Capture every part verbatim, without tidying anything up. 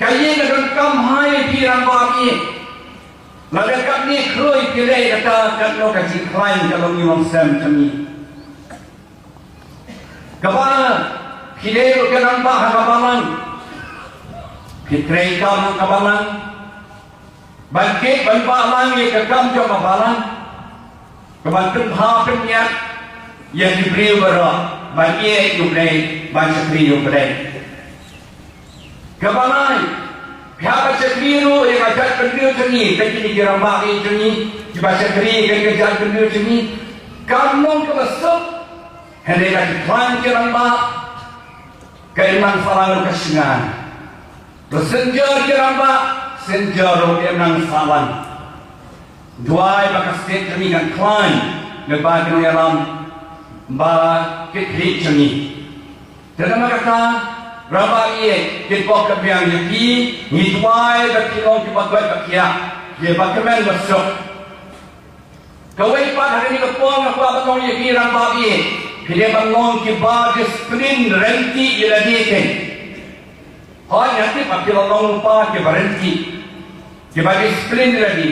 Ka ïing ka donkam ha ïa phi rangbah ïing. Lada katne khrui phi leh kata, katno ka jingkhlaiñ ka long ïing long sem jong ngi. Kaba phi dei ruh ka rangbah ha ka balang. Phi trei kam ha ka balang. Ban kit ban pah lang ïa ka kam jong ka balang. Ka ban pynbha pynïap ïa ki briew baroh ban ïeit ïa U Blei, ban shakri ïa U Blei. Kaba lai, phi hap ban shakri ruh ïa ka jaitbynriew jong ngi, ka kine ki rangbah ïeit jong ngi, kiba shakri ïa ka jaitbynriew jong ngi. Kam long kaba suk, hynrei la ki khlaiñ ki rangbah, ka imlang sahlang ruh ka shngaiñ. Ba synjor ki rangbah, synjor ruh ka imlang sahlang. Duwai ba ka state jong ngi kan khlaiñ lyngba ki nongïalam ba kitkhlieh jong ngi. Te namar kata, rangbah ïeit, ki pok ka biang ïa phi, ngi duwai ba phi long kiba koit ba khiah, kiba kmen ba suk. Kawei pat ha kane ka por nga kwah ban ong ïa phi rangbah ïeit, phi dei ban long kiba discipline, ryntih ïa lade kein. Hooid, nga tip ba phi la long lypa kiba ryntih, kiba discipline ïa lade.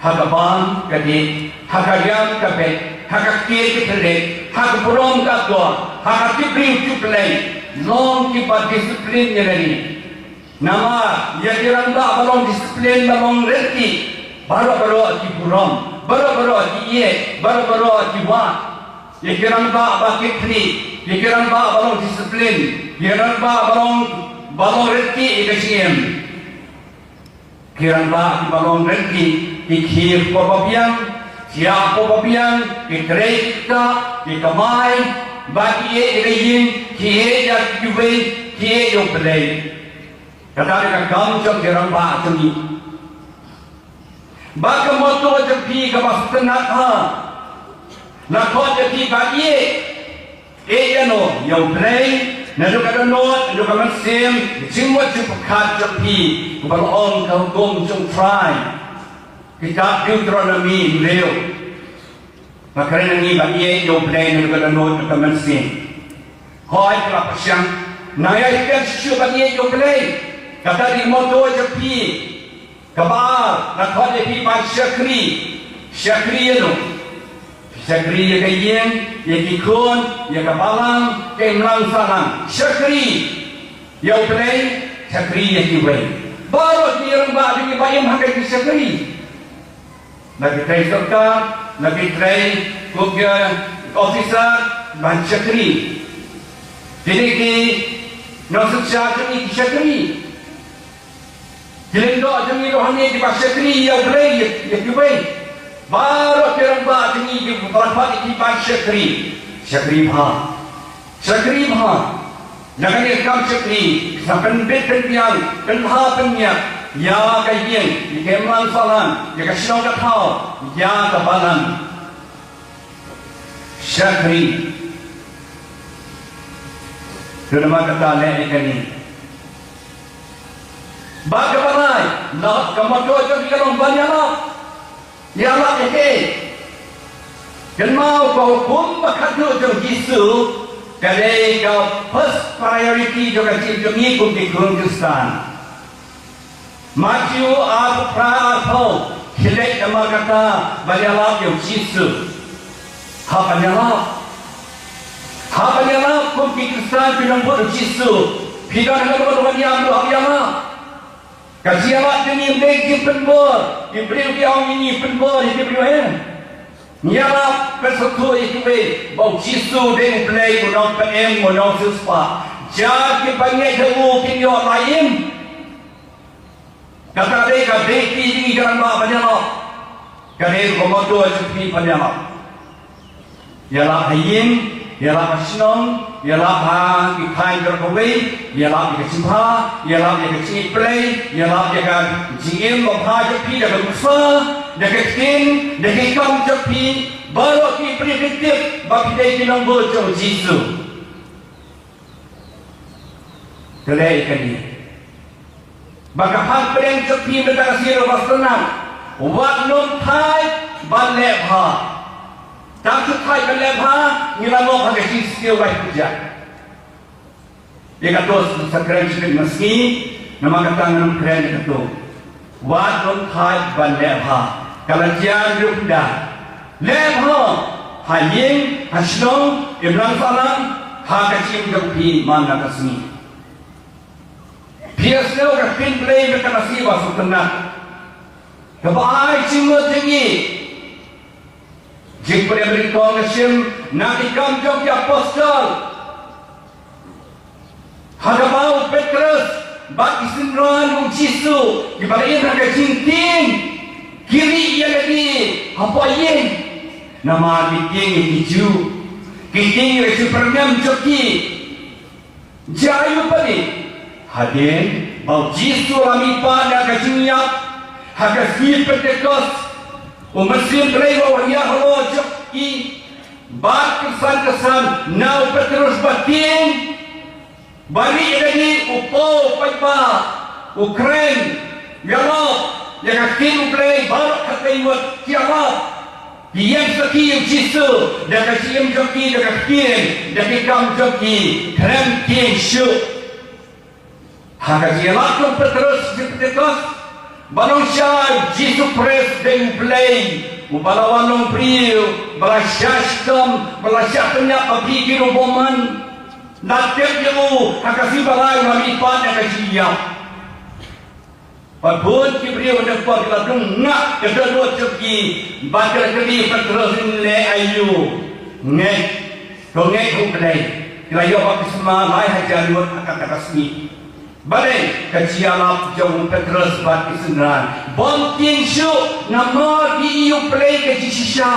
Ha ka bam ka dih, ha ka riam ka beit, ha ka kiew ka thylliej, ha ka burom ka akor, ha ka tip briew tip Blei, long kiba discipline ïa lade. Namar ïa ki rangbah ba long discipline, ba long ryntih, baroh baroh ki burom, baroh baroh ki ïeit, baroh baroh ki wad. Ïa ki rangbah ba kitkhlieh, ïa ki rangbah ba long discipline, ïa ki rangbah ba long, ba long ryntih ïa ka jingim. Ki rangbah kiba long ryntih, ki khie por ba biang, ki ïa por ba biang, ki trei ki ktah, ki kamai, ba ki ïeit ïa ka ïing, ki ïeit ïa kiwei, ki ïeit ïa U Blei. Kata dei ka kam jong ki rangbah jong ngi. Bad ka motto jong phi kaba sngewtynnat ha, la khot ïa phi ba ïeit. Ïeit ïano? Ïa U Blei, naduh ka dohnud, naduh ka mynsiem, ka jingmut jingpyrkhat jong phi, kaba la ong ka hukum jong U Trai. Kitab Deuteronomi hynriew. Nga kren ïa ngi ban ïeit ïa U Blei naduh ka dohnud, naduh ka mynsiem. Hooid, ka la pyrshang. Nang ïa phi shisha ban ïeit ïa U Blei. Kata dei ka motto jong phi. Kaba ar, nga khot ïa phi ban shakri. Shakri ïano? Shakri ïa ka ïing, ïa ki khun, ïa ka balang, ka imlang sahlang. Shakri ïa U Blei, shakri ïa kiwei. Baroh ki rangbah jong ngi ba im ha ka jingshakri. La ki trei sorkar, la ki trei kum ki officer, ban shakri. Kine ki nongsynshar jong ngi ki shakri. Ki lyngdoh jong ngi ruh hangne kiba shakri ïa U Blei, ïa, ïa kiwei. Baroh ki rangbah jong ngi kiba la khot ïa ki ban shakri. Shakri bha. Shakri bha. Na kane ka kam shakri, sa pynbit pynbiang, pynbha pynbiang ïa ka ïing, ïa ka imlang sahlang, ïa ka shnong ka thaw, ïa ka balang. Shakri. Te namar kata leh ïa kane. Bad kaba lai, na ka motto jong ngi ka long ban ïalap. Ïalap ïa kaei? Kynmaw, ka hukum ba khatduh jong U Jisu ka dei ka first priority jong ka jingim jong ngi kum ki khun Khristan. Mathaios arphew phra arphew, khie leit namar kata ban ïalap ïa U Jisu. Hap ban ïalap. Hap ban ïalap kum ki Khristan, ki nongbud U Jisu. Phi don ha ka bynta ban ïalap, hap ïalap. Ka jingïalap jong ngi ym dei jingpynbor. Ki briew ki ong ïa ngi pynbor ïa ki briew, em. Ngi ïalap pynsngewthuh ïa kiwei ba U Jisu u dei U Blei, u nongpynim, u nongsiewspah. Jar kiba ngeit ha u kin ïoh lai im. Kata dei ka dei ki jingïalap ban ïalap. Ka dei ka motto jong phi ban ïalap. Ïalap ha ïing, ïalap ha shnong, ïalap ha ki thaiñ baroh kawei, ïalap ïa ka jingpha, ïalap ïa ka jingïeit Blei, ïalap ïa ka jingim babha jong phi da ka nuksa, da ka ktien, da ki kam jong phi, baroh ki briew kin tip ba phi dei ki nongbud jong U Jisu. Te leh ïa kane. Ba ka phang pdeng jong phi mynta ka sngi ruh ba sdang. Wat nym thait ban leh bha. Tang shu thait ban leh bha, ngi la ngop ha ka jingsniew bai pynjah. Ïa kato sa kren shibit mynsngi, Namar kata ngan ym kren ïa kato. Wat ym thait ban leh bha. Galatian ruh da. Leh bha ha ïing, ha shnong, imlang sahlang, ha ka jingim jong phi man la ka sngi. Phi ïohsngew ka ktien Blei mynta ka sngi ba sngewtynnat, kaba ai jingmut jong ngi. Jingpynim ryngkong ka shim na Ki Kam jong ki Apostol, ha kaba u Petros bad ki synran u Jisu kiba la im ha ka jingtieng ki rieh ïa lade hapoh ïing. Namar ki tieng ïa ki Jiw, ki tieng ïa ka jingpyrngem jong ki. Jia aïu pat hadien ba u Jisu u la mihpat na ka jingïap ha ka sngi Pentekost, u Mynsiem Blei u la wan ïaid halor jong ki, bad kynsan kynsan na u Petros ba tieng, ba rieh ïa lade, u paw, u paidbah, u kren, u ïalap ïa ka ktien U Blei, baroh khatkhyndai ngut ki ïalap. Ki ïeng sakhi ïa u Jisu da ka jingim jong ki, da ka ktien, da ki kam jong ki, khlem tieng shuh. Ha ka jingïalap jong u Petros ha sngi Pentekost, ba nongshai, u Jisu Khrist dei U Blei uba la wan long briew, ba la shah shitom, ba la shah pynïap, ba phi ki ruh bymman. Lada tip ïa u, ha ka sngi ba lai u la mihpat na ka jingïap. Bad bun ki briew na ka por ki la dung ngah ka dohnud jong ki, bad ki la kylli ïa u Petros, leh aïu? Ngeit, to ngeit ha U Blei. Ki la ïoh baptisma lai hajar ngut ha kata ka sngi. Balei? Ka jingïalap jong u Petros bad ki synran bym tieng shuh, namar ki ïohi ïa U Blei ka jingshisha,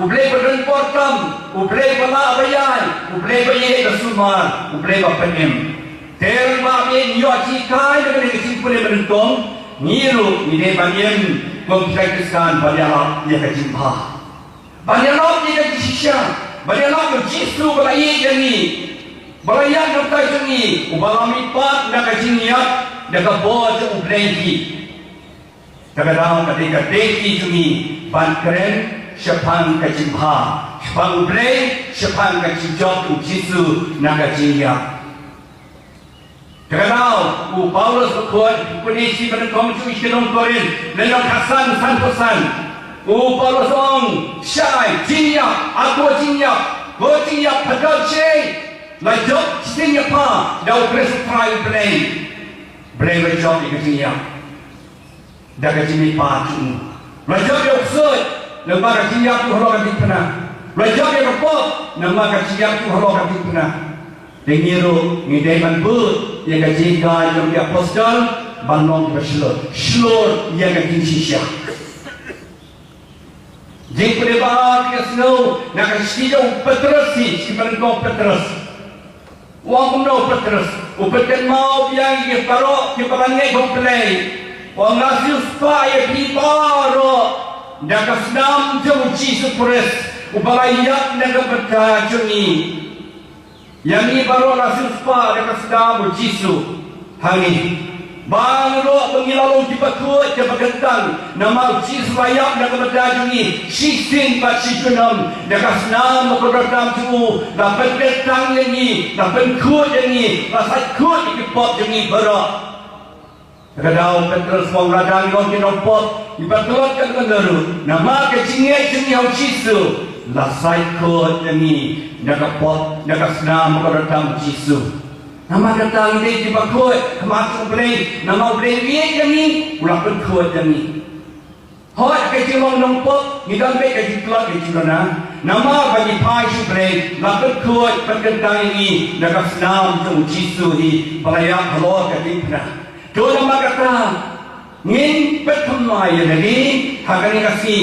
U Blei ba don por tam, U Blei ba lah ba ïaid, U Blei ba ïeit ba sumar, U Blei ba pynim. Te ba ngi ïoh jinghikai na kane ka jingpule ba nyngkong, ngi ruh ngi dei ban im kum ki khristan ban ïalap ïa ka jingbha, ban ïalap ïa ka jingshisha, ban ïalap ïa u Jisu ba la ïeit ïa ngi, ba la ïaid na ka bynta jong ngi, uba la mihpat na ka jingïap da ka bor jong U Blei hi. Te ka daw ka dei ka dei jong ngi ban kren shaphang ka jingbha shaphang U Blei, shaphang ka jingjop u Jisu na ka jingïap. Te ka daw u Paulus u khot, u kut ïa ki ba nyngkong jong ki nong Korinth, lynnong khatsan, sanphew san. U Paulus u ong, shai, jingïap, ha ko jingïap, ko jingïap phatol shi, la jop shisien ïa pha da U Khrist U Trai U Blei. Blei ba jop ïa ka jingïap da ka jingmihpat jong u. La jop ïa u ksuid namar ka jingïap jong u halor ka diengphna. La jop ïa ka pop namar ka jingïap jong u halor ka diengphna. Te ngi ruh ngi dei ban bud ïa ka jinghikai jong ki apostol ban long kiba shlur, shlur ïa ka jingshisha. Jingpule ba ar ka sngew na ka shithi jong u Petros hi, shithi ba nyngkong u Petros. U ong kumno u Petros? U pynkynmaw biang ïa baroh kiba la ngeit ha U Blei. U ong nga siewspah ïa phi baroh da ka snam jong u Jisu Khrist uba la ïap na ka bynta jong ngi. Ïa ngi baroh la siewspah da ka snam u Jisu ha ngi. Ba ngi ruh ba ngi la long kiba khuid kiba kyntang namar u Jisu la ïap na ka bynta jong ngi shisien bad shi junom. Da ka snam bad ka dohnud tam jong u la pynkyntang ïa ngi, la pynkhuid ïa ngi, la sait khuid ïa ki pop jong ngi baroh. Ka daw u Petros u ong lada ngi long ki nongpop, ngi pyntlot katno katno ruh, namar ka jingngeit jong ngi ha u Jisu la sait khuid ïa ngi na ka pop, na ka snam ka dohnud tam u Jisu. Namar kata ngi dei kiba khuid ha khmat U Blei, namar U Blei u ïeit ïa ngi, u la pynkhuid ïa ngi. Hooid, ka jinglong nongpop ngi don beit ka jingtlot ka jingduna, namar ba ngi phai sha U Blei, la pynkhuid pynkyntang ïa ngi na ka snam jong u Jisu hi ba la ïap halor ka diengphna. To namar kata ngin pynthymmai ïa lade ha kane ka sngi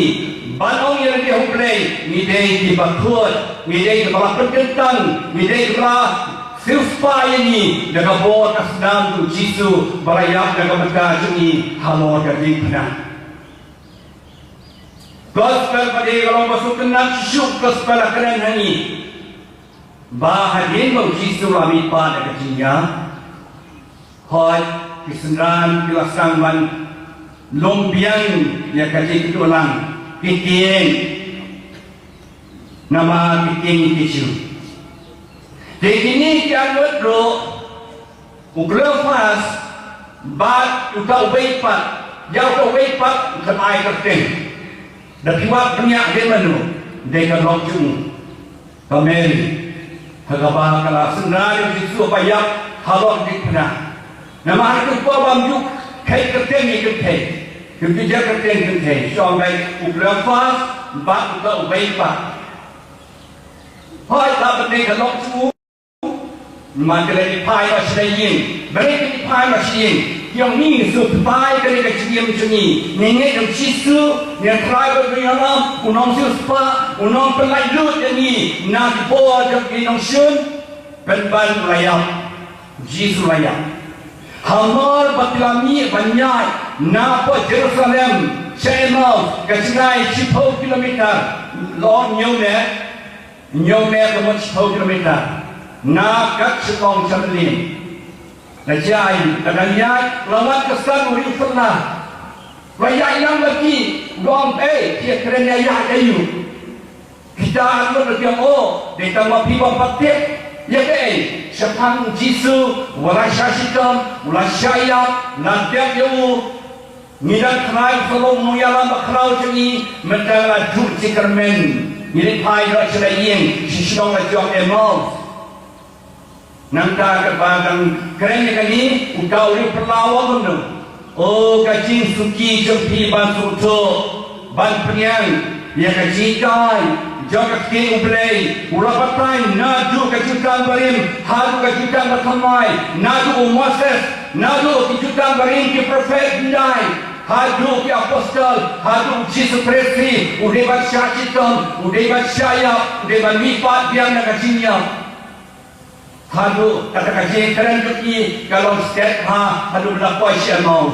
ban ong ïa lade ha U Blei, ngi dei kiba khuid, ngi dei kiba la pynkyntang, ngi dei kiba la siewspah ïa ngi da ka bor ka snam jong u Jisu ba la ïap na ka bynta jong ngi halor ka diengphna. Gospel ba dei ka long ba sngewtynnat shuh shuh, gospel ka kren ha ngi ba hadien ba u Jisu u la mihpat na ka jingïap, hooid, ki synran ki la sdang ban long biang ïa ka jingkynduh lang, ki tieng, namar ki tieng ki Jiw. Te kine ki arngut ruh, u Kleopas, Bad uta uwei pat, ïa uta uwei pat, u thymmai kyrteng. Da phi wad bniah dei mano, dei ka lok jong u, ka Mary. Ha kaba ka la synran ïa u Jisu ba ïap halor ka diengphna. Namar ha kato ka por bym ju kheiñ kyrteng ïa kynthei. Kim ju jer kyrteng kynthei. Shong beit u Kleopas bad uta uwei pat. Hooid, la bad dei ka lok jong u. Namar ka la ïa phai noh sha ïing. Balei ka la ïa phai noh sha ïing? Ki ong ngi sngewthuh ba kane ka jingim jong ngi. Ngi ngeit ïa u Jisu, ngi Trai ba ngi ïalam, u nongsiewspah, u nongpynlait lut ïa ngi na ki bor jong ki nongshun. Pynban u la ïap. U Jisu u la ïap. Hamar ba ki la mih ban ïaid na pdeng Jerusalem sha Emmaus, ka jngai shiphew kilometer. Long hynñiew miet. Hynñiew miet ka mut shiphew kilometer. Na kat shillong sha Mylliem. La jia aïu, la dang ïaid, la wan ka san u riewphylla. La ïaid ïa la ki, u ong, "Ei, phi ïakren ïa ïaid aïu?" Kita ar ngut la ong, "O, dei tang ma phi bym pat tip ïa kaei." Shaphang u Jisu, u la shah shitom, u la shah ïap, la dep ïa u. Ngi dang khlaiñ u Salom u nongïalam bakhraw jong ngi, mynta la duh jingkyrmen. Ngi leit phai noh sha la ïing, sha shnong la jong Emmaus. Nangta katba dang kren ïa kane, uta u riewphylla u ong kumno? O ka jingsuki jong phi ban sngewthuh, ban pynïeng ïa ka jinghikai jong ka ktien U Blei, u la batai naduh ka Jutang Barim haduh ka Jutang Bathymmai, naduh u Moses, naduh ki Jutang Barim, ki prophet, hyndai haduh ki apostol, haduh u Jisu Khrist hi, u dei ban shah shitom, u dei ban shah ïap, u dei ban mihpat biang na ka jingïap. Haduh kata ka jingkren jong ki ka long stet ha, haduh ba la poi sha Emmaus.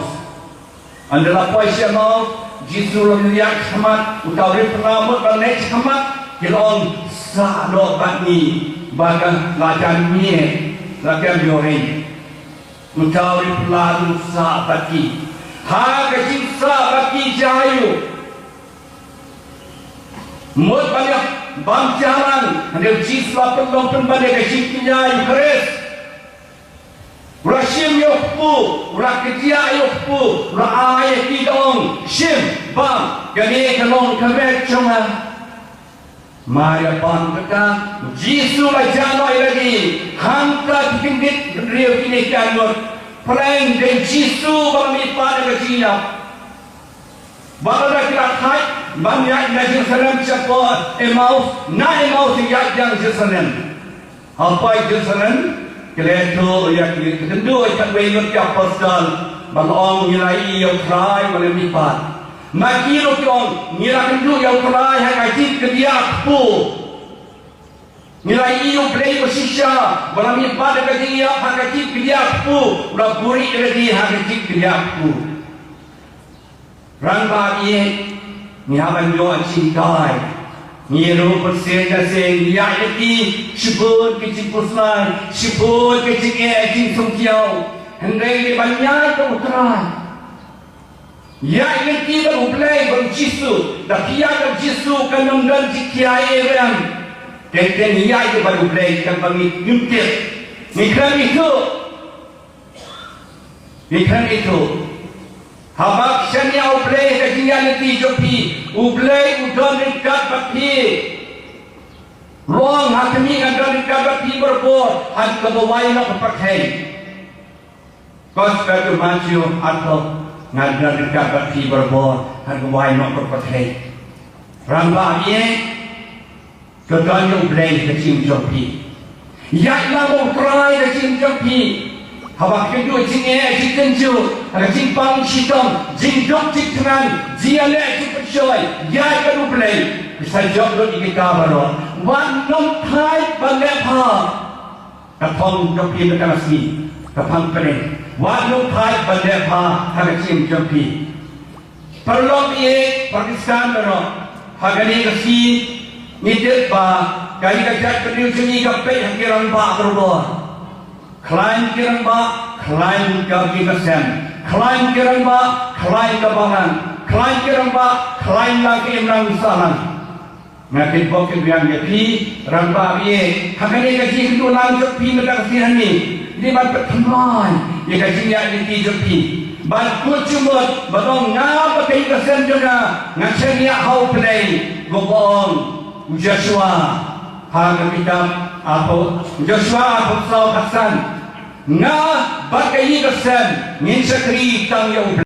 Hynda la poi sha Emmaus, Jisu u la ïaid shakhmat, uta u riewphylla mut ban leit shakhmat, ki la ong, "Sah noh bad ngi, ba ka la jan miet, la kem ïoh ring." Uta u riewphylla u sah bad ki. Ha ka jingsah bad ki jia aïu? Mut ban ïa bam jahlang, hynrei u Jisu u la pynlong pynban ïa ka jingkñia ïa u Khrist. U la shim ïa u kpu, u la kdiah ïa u kpu, u la ai ïa ki da ong, "Shim, bam, kane ka long ka met jong nga." Mar ïa bam kata, u Jisu u la jah noh ïa lade, hangta ki kyndit bynriew kine ki arngut. Pyrshang dei u Jisu ba la mihpat na ka jingïap. Ba lada ki la thait ban ïaid na Jerusalem sha pdeng Emmaus, na Emmaus ïaid biang Jerusalem. Ha poi Jerusalem, ki la ïathuh ïa ki, kynduh ïa katwei ngut ki apostol, ba la ong, "Ngi la ïohi ïa u Trai ba la mihpat." Ma ki ruh ki ong, "Ngi la kynduh ïa u Trai ha ka jingkdiah kpu. Ngi la ïohi ïa u Blei bashisha ba la mihpat da ka jingïap ha ka jingkdiah kpu, u la buhrieh ïa lade ha ka jingkdiah kpu." Rangbah ïeit, ngi hap ban ïoh jinghikai. Ngi ruh pyrshah ka seng ïa ki, shibun ki jingpyrsad, shibun ki jingeh jingsngewthuh. Hynrei ngi ban ïaid bad u Trai. Ïaid lynti bad u Blei bad u Jisu, da phi ïaid bad u Jisu kan ym don jingkhia ei ei ruh em. Teng teng ïaid bad u Blei kan ba ngi ym tip. Ngi khlem ithuh. Ngi khlem ithuh. Haba phi shaniah u Blei ha ka jingïaid lynti jong phi, u Blei u don ryngkat bad phi. U ong ha khmih ngan don ryngkat bad phi barabor, haduh kaba wai noh ka pyrthei. Gospel u Matthew arphew, ngan don ryngkat bad phi barabor, haduh kaba wai noh ka pyrthei. Rangbah ïeit, to don ïa u Blei ha ka jingim jong phi. Ïaid lang bad u Trai ha ka jingim jong phi. Haba phi kynduh jingeh jingtynjuh, ha ka jingpang shitom, jingduk jingthngan, jingïaleh jingpynshoi, ïaid bad u Blei. Phi sa jop lut ïa kita baroh. Wat nym thait ban leh bha. Ka thong jong phi mynta ka sngi, ka thong pyrshah. Wat nym thait ban leh bha ha ka jingim jong phi. Paralok ïeit, para Khristan baroh, ha kane ka sngi ngi tip ba ka ri ka jaitbynriew jong ngi ka peit ha ki rangbah barabor. Khlaiñ ki rangbah, khlaiñ ka ri ka sem. Khlaiñ ki rangbah, khlaiñ ka balang. Khlaiñ ki rangbah, khlaiñ la ka imlang sahlang. Nga kynbok kynriang ïa phi, rangbah ïeit, ha kane ka jingkynduh lang jong phi mynta ka sngi hangne. Phi ban pynthymmai ïa ka jingïaid lynti jong phi. Ban kut jingmut ban ong, nga bad ka ïing ka sem jong nga ngan shaniah ha U Blei. Kumba ong u Joshua ha ka kitab Arphew, Joshua arphew saw khatsan. Nga bad ka ïing ka sem ngin shakri tang ïa U Blei.